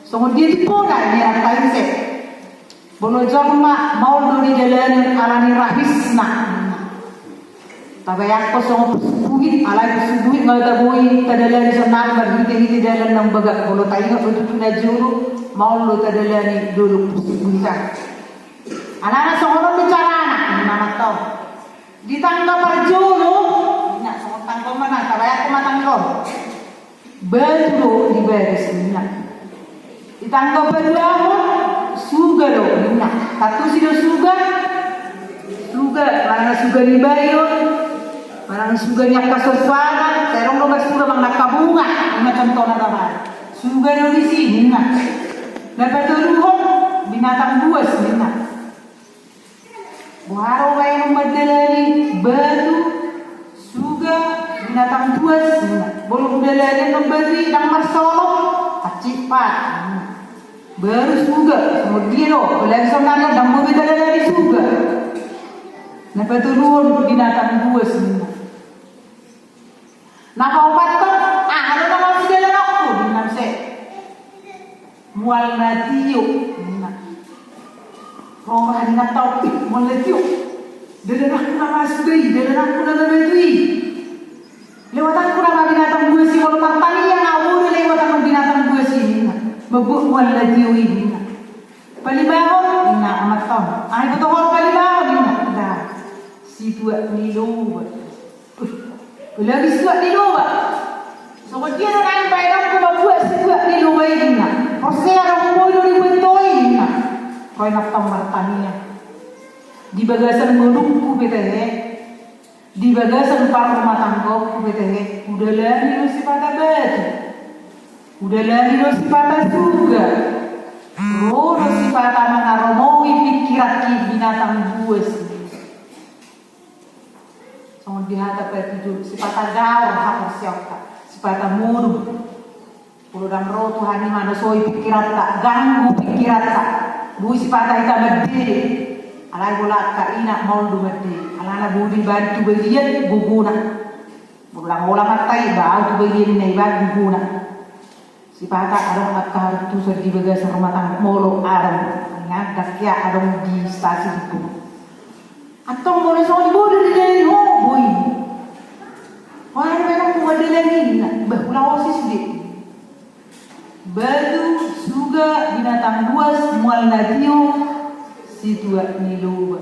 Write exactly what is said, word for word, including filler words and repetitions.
Songon dia tu bona ni anakta i se. Molo jolma maol do didalani ala ni rahisna. Tabayangkon songon puspuhit, alai puspuhit nga taboi tadalani sonari marhite-hite dalan na umbaga. Molo taingot do tutu na jolo, maol do tadalani dolok puspuhit an. Alana songon on do carana, ninna ma antong. Di tangga parjolo, ninna, songon tangga on ma na, tabayangkon ma tangga on. Batu do di bagas, ninna. Di tangga paduahon, suga do, ninna. Tantusi do suga. Suga, manang suga ni bayo, manang suga ni angka sorsoana, sai adong do marsuga manang angka bunga, ninna, contohna tama. Suga do disi, ninna. Na patoluhon, binatang buas, ninna. Boha do baenon mandalani batu, suga, binatang buas, ninna. Molo hudalani annon batu i ndang marsolop, hansit pat, ninna. Baru suga, songon dia do, apalagi sonari ndang boi be tadalani suga. Na patoluhon binatang buas, ninna. Na paopathon, aha do na masidalananku, ninna muse. Mual na tio, ninna. Ro ma ninna antong, mual na tio. Dalananku nama suda i, dalananku nama batu i. Lewatanku nama binatang buas i, molo martangiang ahu do lewat annon binatang buas i, ninna. Mambuat mual na tio i, ninna. Palimahon, ninna ama antong. Aha iboto ho palimahon, ninna. Dah, situak ni loba. Uh, lagi situak ni loba. Songon dia do naeng baenonku mambuat situak ni loba i, ninna. Porsea do, boi do dibuat ho i, ninna. Ro ma antong martangiang. Di bagasan ngolungku pe tahe, di bagasan parrumatanggaonku pe tahe, hudalani do sipata batu, hudalani do sipata suga. Ro do sipata mangaromongi pingkiranki binatang buas. Songon di hata patujolo, sipata gaor haporseaonta, sipata modom. Molo ndang ro Tuhan i manosoi pingkiranta, ganggu pingkiranta, boi sipata hita mandele. Alai molo angka ina maol do mandele, alana boi do ibaen tu balian gogona. Molo ndang ola marta i, ibaen tu balian ina, ibaen gogona. Sipata adong angka harutusan di bagasan rumah tangga, molo adong, ingat, ndang hea adong di stasi di pun. Antong molo songon i, boi do didalani ho, boi. Ho, aha do baenonku mandalani, ninna. Bah, hulaosi sude. Batu, suga, binatang buas, mual na tio, situak ni loba.